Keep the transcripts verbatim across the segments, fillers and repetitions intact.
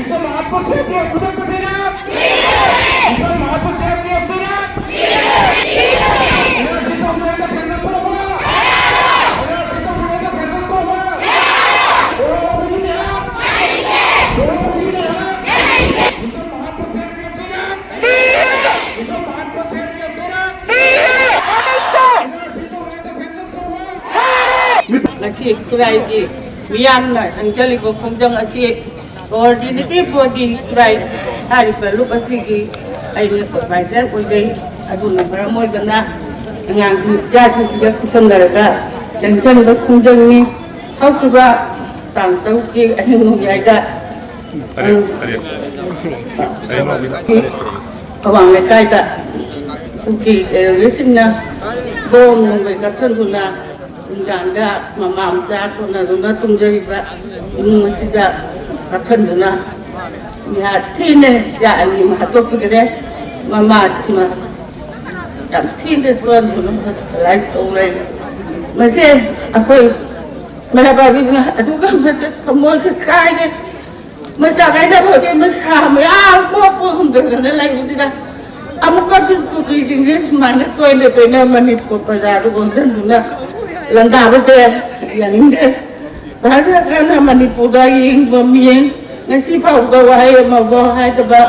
ꯃꯍꯥꯠꯄ ꯁꯦꯝꯕ ꯈꯨꯗꯛꯇ ꯆꯩꯔꯥꯛ! ꯃꯍꯥꯠꯄ ꯁꯦꯝꯕ ꯆꯩꯔꯥꯛ! ꯉꯁꯤ ꯈꯨꯔꯥꯏꯒꯤ ꯃꯤꯌꯥꯝꯅ ꯆꯪꯁꯤꯜꯂꯤꯕ ꯈꯣꯡꯖꯪ ꯑꯁꯤ Coordinative body ꯈꯨꯔꯥꯏ ꯍꯥꯏꯔꯤꯕ ꯂꯨꯞ ꯑꯁꯤꯒꯤ ꯑꯩꯅ ꯑꯦꯗꯚꯥꯏꯖꯔ ꯑꯣꯏꯖꯩ꯫ ꯑꯗꯨꯅ ꯃꯔꯝ ꯑꯣꯏꯗꯅ ꯑꯉꯥꯡꯁꯤꯡ, ꯏꯆꯥꯁꯤꯡꯁꯤꯒ ꯈꯨꯠꯁꯝꯅꯔꯒ ꯆꯪꯁꯤꯟꯕ ꯈꯣꯡꯖꯪꯅꯤ꯫ ꯍꯧꯈꯤꯕ ꯇꯥꯡ ꯇꯔꯨꯛꯀꯤ ꯑꯍꯤꯡ ꯅꯣꯡꯌꯥꯏꯗ, ꯇꯔꯦꯠ, ꯇꯔꯦꯠ꯫ ꯇꯔꯦꯠ ꯅꯣꯡꯌꯥꯏꯗ꯫ ꯑꯋꯥꯡ ꯂꯩꯀꯥꯏꯗ ꯀꯨꯀꯤ ꯇꯦꯔꯣꯔꯤꯁꯁꯤꯡꯅ ꯕꯣꯝ ꯅꯣꯡꯃꯩ ꯀꯥꯞꯁꯤꯟꯗꯨꯅ ꯅꯨꯡꯗꯥꯡꯗ ꯃꯃꯥ ꯃꯆꯥ ꯁꯣꯟꯅꯗꯨꯅ ꯇꯨꯝꯖꯔꯤꯕ ꯏꯃꯨꯡ ꯑꯁꯤꯗ ꯀꯥꯞꯁꯤꯟꯗꯨꯅ ꯌꯥꯝ ꯊꯤꯅ ꯏꯆꯥ ꯑꯅꯤ ꯑꯃ ꯍꯥꯠꯇꯣꯛꯄꯤꯈ꯭ꯔꯦ꯫ ꯃꯃꯥꯁꯤꯃ ꯌꯥꯝ ꯊꯤꯅ ꯁꯣꯟꯗꯨꯅ ꯍꯣꯁꯄꯤꯇꯥꯂꯥꯏꯁ ꯇꯧ ꯂꯩꯔꯦ꯫ ꯃꯁꯦ ꯑꯩꯈꯣꯏ ꯃꯩꯔꯥ ꯄꯥꯏꯕꯤꯗꯨꯅ ꯑꯗꯨꯛꯀꯤ ꯃꯇꯤꯛ ꯊꯃꯣꯏꯁꯦ ꯀꯥꯏꯔꯦ꯫ ꯃꯆꯥ ꯀꯥꯏꯅꯕ ꯍꯧꯖꯤꯛ ꯃꯁꯥ ꯃꯌꯥꯝ ꯀꯣꯛꯄ ꯍꯨꯝꯗꯗꯅ ꯂꯩꯕꯁꯤꯗ ꯑꯃꯨꯛꯀꯁꯨ ꯀꯨꯀꯤꯁꯤꯡꯁꯦ ꯁꯨꯃꯥꯏꯅ ꯇꯣꯏꯅ ꯇꯣꯏꯅ ꯃꯅꯤꯄꯨꯔ ꯄ꯭ꯔꯖꯥꯗ ꯑꯣꯟꯁꯤꯟꯗꯨꯅ ꯂꯥꯟꯗꯥꯕꯁꯦ ꯌꯥꯅꯤꯡꯗꯦ꯫ ꯚꯥꯔꯠ ꯁꯔꯀꯥꯔꯅ ꯃꯅꯤꯄꯨꯔꯗ ꯌꯦꯡꯕ ꯃꯤꯠꯌꯦꯡ ꯉꯁꯤ ꯐꯥꯎꯕꯗ ꯋꯥꯍꯩ ꯑꯃꯐꯥꯎ ꯍꯥꯏꯗꯕ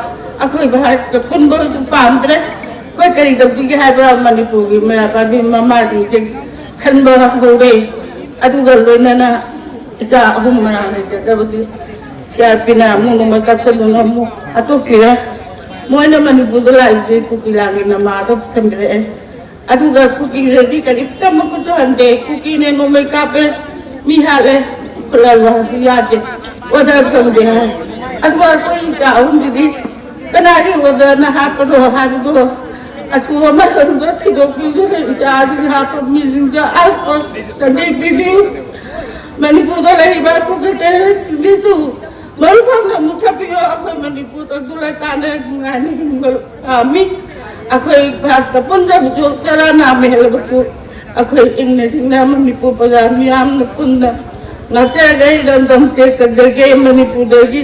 ꯑꯩꯈꯣꯏ ꯚꯥꯔꯠꯇ ꯄꯨꯟꯕꯁꯨ ꯄꯥꯝꯗ꯭ꯔꯦ꯫ ꯑꯩꯈꯣꯏ ꯀꯔꯤ ꯇꯧꯕꯤꯒꯦ ꯍꯥꯏꯕ ꯃꯅꯤꯄꯨꯔꯒꯤ ꯃꯩꯔꯥ ꯄꯥꯏꯕꯤ ꯃꯃꯥꯁꯤꯡꯁꯦ ꯈꯟꯕ ꯍꯧꯔꯦ꯫ ꯑꯗꯨꯒ ꯂꯣꯏꯅꯅ ꯏꯆꯥ ꯑꯍꯨꯝ ꯃꯌꯥꯝ ꯂꯩꯖꯗꯕꯁꯤ ꯁꯤ ꯑꯥꯔ ꯄꯤꯅ ꯑꯃꯨꯛ ꯅꯣꯡꯃꯩ ꯀꯥꯞꯁꯤꯟꯗꯨꯅ ꯑꯃꯨꯛ ꯍꯥꯠꯇꯣꯛꯄꯤꯔꯦ꯫ ꯃꯣꯏꯅ ꯃꯅꯤꯄꯨꯔꯗ ꯂꯥꯛꯏꯕꯁꯦ ꯀꯨꯀꯤ ꯂꯥꯟꯒꯤ ꯅꯃꯥꯗ ꯄꯨꯁꯟꯈ꯭ꯔꯦ꯫ ꯑꯗꯨꯒ ꯀꯨꯀꯤꯗꯗꯤ ꯀꯔꯤꯝꯇ ꯃꯈꯨꯠꯁꯨ ꯍꯟꯗꯦ꯫ ꯀꯨꯀꯤꯅ ꯅꯣꯡꯃꯩ ꯀꯥꯞꯄꯦ, ꯃꯤ ꯍꯥꯠꯂꯦ, ꯈꯨꯠꯂꯥꯏ ꯋꯥꯍꯟꯕ ꯌꯥꯗꯦ, ꯑꯣꯔꯗꯔ ꯐꯪꯗꯦ ꯍꯥꯏ꯫ ꯑꯗꯨꯒ ꯑꯩꯈꯣꯏ ꯏꯆꯥ ꯑꯍꯨꯝꯁꯤꯗꯤ ꯀꯅꯥꯒꯤ ꯑꯣꯔꯗꯔꯅ ꯍꯥꯞꯄꯅꯣ ꯍꯥꯏꯕꯗꯣ ꯑꯊꯨꯕ ꯃꯇꯝꯗ ꯊꯤꯗꯣꯛꯄꯤꯗꯨꯅ ꯏꯆꯥꯁꯤꯡ ꯍꯥꯠꯄ ꯃꯤꯁꯤꯡꯗ ꯑꯀꯣ ꯆꯥꯅꯩ ꯄꯤꯕꯤꯌꯨ꯫ ꯃꯅꯤꯄꯨꯔꯗ ꯂꯩꯔꯤꯕ ꯀꯨꯀꯤ ꯇꯦꯔꯣꯔꯤꯁꯁꯤꯡꯁꯤꯁꯨ ꯃꯔꯨ ꯐꯪꯅ ꯃꯨꯊꯠꯄꯤꯌꯨ꯫ ꯑꯩꯈꯣꯏ ꯃꯅꯤꯄꯨꯔꯗ ꯗꯨꯂꯥꯏ ꯇꯥꯅ ꯅꯨꯡꯉꯥꯏꯅ ꯍꯤꯡꯕ ꯄꯥꯝꯃꯤ꯫ ꯑꯩꯈꯣꯏ ꯚꯥꯔꯠꯇ ꯄꯨꯟꯖꯕꯁꯨ ꯆꯔꯥ ꯅꯥꯝꯃ ꯍꯦꯜꯂꯕꯁꯨ ꯑꯩꯈꯣꯏ ꯏꯪꯅ ꯆꯤꯛꯅ ꯃꯅꯤꯄꯨꯔ ꯄ꯭ꯔꯖꯥ ꯃꯤꯌꯥꯝꯅ ꯄꯨꯟꯅ ꯉꯥꯛꯆꯔꯒꯦ, ꯏꯔꯝꯗꯝꯁꯦ ꯀꯟꯖꯒꯦ꯫ ꯃꯅꯤꯄꯨꯔꯗꯒꯤ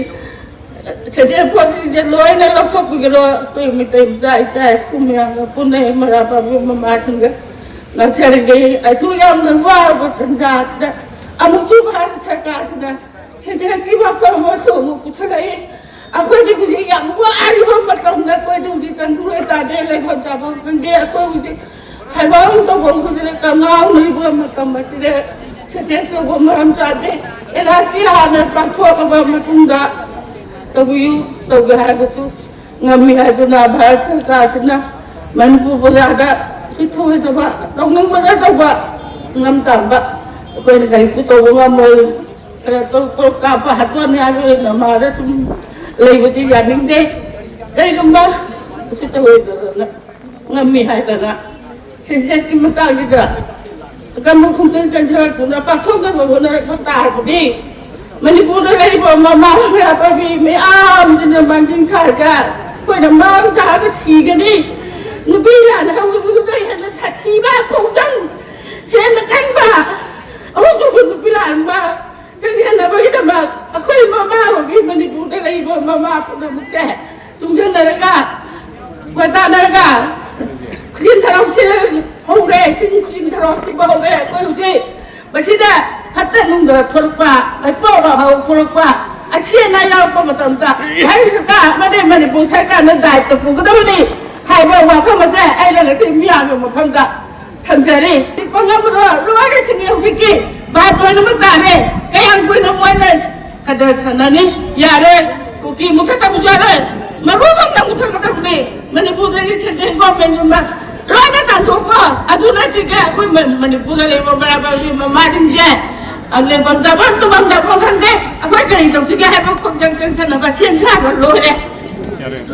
ꯁꯦꯟꯖꯦꯜ ꯄꯣꯠꯁꯤꯡꯁꯦ ꯂꯣꯏꯅ ꯂꯧꯊꯣꯛꯄꯤꯈ꯭ꯔꯣ꯫ ꯑꯩꯈꯣꯏ ꯃꯩꯇꯩ ꯃꯆꯥ ꯏꯆꯥ ꯏꯁꯨ ꯃꯌꯥꯝꯒ ꯄꯨꯟꯅ ꯃꯩꯔꯥ ꯄꯥꯏꯕꯤ ꯃꯃꯥꯁꯤꯡꯒ ꯉꯥꯡꯖꯔꯤꯈꯩ ꯑꯩꯁꯨ ꯌꯥꯝꯅ ꯋꯥꯔꯕ ꯇꯟꯖꯥꯁꯤꯗ ꯑꯃꯨꯛꯁꯨ ꯚꯥꯔꯠ ꯁꯔꯀꯥꯔꯁꯤꯅ ꯁꯦꯟꯁꯁꯀꯤ ꯋꯥꯐꯝ ꯑꯃꯁꯨ ꯑꯃꯨꯛ ꯄꯨꯁꯜꯂꯛꯏ꯫ ꯑꯩꯈꯣꯏꯗꯤ ꯍꯧꯖꯤꯛ ꯌꯥꯝ ꯋꯥꯔꯤꯕ ꯃꯇꯝꯗ ꯑꯩꯈꯣꯏꯗꯤ ꯍꯧꯖꯤꯛ ꯇꯪꯗꯨ ꯂꯩꯇꯥꯗꯦ, ꯂꯩꯐꯝ ꯆꯥꯐꯝ ꯈꯪꯗꯦ꯫ ꯑꯩꯈꯣꯏ ꯍꯧꯖꯤꯛ ꯍꯥꯏꯕ ꯑꯃ ꯇꯧꯐꯝ ꯈꯪꯗꯅ ꯀꯉꯥꯎꯅꯔꯤꯕ ꯃꯇꯝ ꯑꯁꯤꯗ ꯁꯦꯟꯁꯁ ꯇꯧꯕ ꯃꯔꯝ ꯆꯥꯗꯦ꯫ ꯑꯦꯟ ꯑꯥꯔ ꯁꯤ ꯍꯥꯟꯅ ꯄꯥꯡꯊꯣꯛꯂꯕ ꯃꯇꯨꯡꯗ ꯇꯧꯕꯤꯌꯨ, ꯇꯧꯒꯦ ꯍꯥꯏꯔꯒꯁꯨ ꯉꯝꯃꯤ ꯍꯥꯏꯗꯨꯅ ꯚꯥꯔꯠ ꯁꯔꯀꯥꯔꯁꯤꯅ ꯃꯅꯤꯄꯨꯔ ꯄ꯭ꯔꯖꯥꯗ ꯁꯤꯊꯣꯏꯗꯕ ꯇꯧꯅꯤꯡꯕꯗ ꯇꯧꯕ ꯉꯝ ꯇꯥꯕ ꯑꯩꯈꯣꯏꯅ ꯀꯔꯤꯁꯨ ꯇꯧꯕ ꯉꯝꯃꯣꯏ꯫ ꯈꯔ ꯇꯧ ꯇꯧ ꯀꯥꯞꯄ ꯍꯥꯠꯇꯣꯛꯑꯅꯤ ꯍꯥꯏꯕꯒꯤ ꯅꯃꯥꯗ ꯁꯨꯝ ꯂꯩꯕꯗꯤ ꯌꯥꯅꯤꯡꯗꯦ꯫ ꯀꯔꯤꯒꯨꯝꯕ ꯁꯤ ꯇꯧꯔꯣꯏꯗꯅ ꯉꯝꯃꯤ ꯍꯥꯏꯗꯅ ꯁꯦꯟꯁꯁꯀꯤ ꯃꯇꯥꯡꯁꯤꯗ ꯑꯀꯟꯕ ꯈꯣꯡꯖꯪ ꯆꯪꯁꯤꯜꯂꯛꯇꯨꯅ ꯄꯥꯛꯊꯣꯛꯅꯕ ꯍꯣꯠꯅꯔꯛꯄ ꯇꯥꯔꯕꯗꯤ ꯃꯅꯤꯄꯨꯔꯗ ꯂꯩꯔꯤꯕ ꯃꯃꯥ ꯃꯩꯔꯥ ꯄꯥꯏꯕꯤ ꯃꯌꯥꯝꯁꯤꯅ ꯃꯥꯡꯖꯤꯟ ꯊꯥꯔꯒ ꯑꯩꯈꯣꯏꯅ ꯃꯥꯡ ꯊꯥꯔꯒ ꯁꯤꯒꯅꯤ꯫ ꯅꯨꯄꯤ ꯂꯥꯟ ꯍꯧꯈꯤꯕꯗꯨꯗ ꯍꯦꯟꯅ ꯁꯥꯊꯤꯕ ꯈꯣꯡꯖꯪ ꯍꯦꯟꯅ ꯀꯟꯕ ꯑꯍꯨꯝꯁꯨꯕ ꯅꯨꯄꯤ ꯂꯥꯟ ꯑꯃ ꯆꯪꯁꯤꯟꯅꯕꯒꯤꯗꯃꯛ ꯑꯩꯈꯣꯏ ꯃꯃꯥ ꯑꯣꯏꯕꯤ ꯃꯅꯤꯄꯨꯔꯗ ꯂꯩꯔꯤꯕ ꯃꯃꯥ ꯄꯨꯝꯅꯃꯛꯁꯦ ꯆꯨꯡꯁꯤꯟꯅꯔꯒ ꯋꯥ ꯇꯥꯅꯔꯒ ꯈꯨꯖꯤꯟ ꯊꯔꯥꯎꯁꯦ ꯍꯧꯔꯦ꯫ ꯆꯤꯟ ꯈꯨꯖꯤꯟ ꯊꯔꯥꯎ ꯁꯤꯕ ꯍꯧꯔꯦ꯫ ꯑꯩꯈꯣꯏ ꯍꯧꯖꯤꯛ ꯃꯁꯤꯗ ꯐꯠꯇ ꯅꯨꯡꯗ ꯊꯣꯛꯂꯛꯄ, ꯂꯩꯄꯥꯎ ꯂꯥꯍꯧ ꯊꯣꯛꯂꯛꯄ, ꯑꯁꯤ ꯑꯅꯥ ꯌꯥꯎꯔꯛꯄ ꯃꯇꯝꯗ ꯚꯥꯔꯠ ꯁꯔꯀꯥꯔ ꯑꯃꯗꯤ ꯃꯅꯤꯄꯨꯔ ꯁꯔꯀꯥꯔꯅ ꯗꯥꯏꯇ ꯄꯨꯒꯗꯕꯅꯤ ꯍꯥꯏꯕ ꯋꯥꯐꯝ ꯑꯁꯦ ꯑꯩꯅ ꯉꯁꯤ ꯃꯤꯌꯥꯝꯒꯤ ꯃꯐꯝꯗ ꯊꯝꯖꯔꯤ꯫ ꯄꯪꯉꯝꯕꯗꯣ ꯂꯣꯏꯅ ꯁꯤꯡꯉꯤ꯫ ꯍꯧꯖꯤꯛꯇꯤ ꯚꯥꯞ ꯂꯣꯏꯅꯃꯛ ꯇꯥꯔꯦ꯫ ꯀꯌꯥꯝ ꯀꯨꯏꯅ ꯃꯣꯏꯅ ꯀꯗꯔ ꯁꯥꯟꯅꯅꯤ? ꯌꯥꯔꯦ, ꯀꯨꯀꯤ ꯃꯨꯊꯠꯇꯕꯁꯨ ꯌꯥꯔꯣꯏ꯫ ꯃꯔꯨꯃꯛꯅ ꯃꯨꯊꯠꯀꯗꯕꯅꯤ꯫ ꯃꯅꯤꯄꯨꯔꯗꯒꯤ ꯁꯦꯟꯇ꯭ꯔꯦꯜ ꯒꯣꯔꯃꯦꯟꯒꯨꯝꯕ ꯂꯣꯏꯅ ꯇꯥꯟꯊꯣꯛꯈꯣ꯫ ꯑꯗꯨ ꯅꯠꯇ꯭ꯔꯗꯤ ꯑꯩꯈꯣꯏ ꯃ-, ꯃꯅꯤꯄꯨꯔꯗ ꯂꯩꯕ ꯃꯔꯥ ꯃꯔꯥꯡꯒꯤ ꯃꯃꯥꯁꯤꯡꯁꯦ ꯂꯩꯐꯝ ꯆꯥꯐꯝ ꯇꯨꯝꯐꯝ ꯆꯥꯐꯝ ꯈꯪꯗꯦ꯫ ꯑꯩꯈꯣꯏ ꯀꯔꯤ ꯇꯧꯁꯤꯒꯦ ꯍꯥꯏꯕ ꯈꯣꯡꯖꯪ ꯆꯪꯁꯤꯟꯅꯕ ꯁꯦꯝ ꯁꯥꯕ ꯂꯣꯏꯔꯦ꯫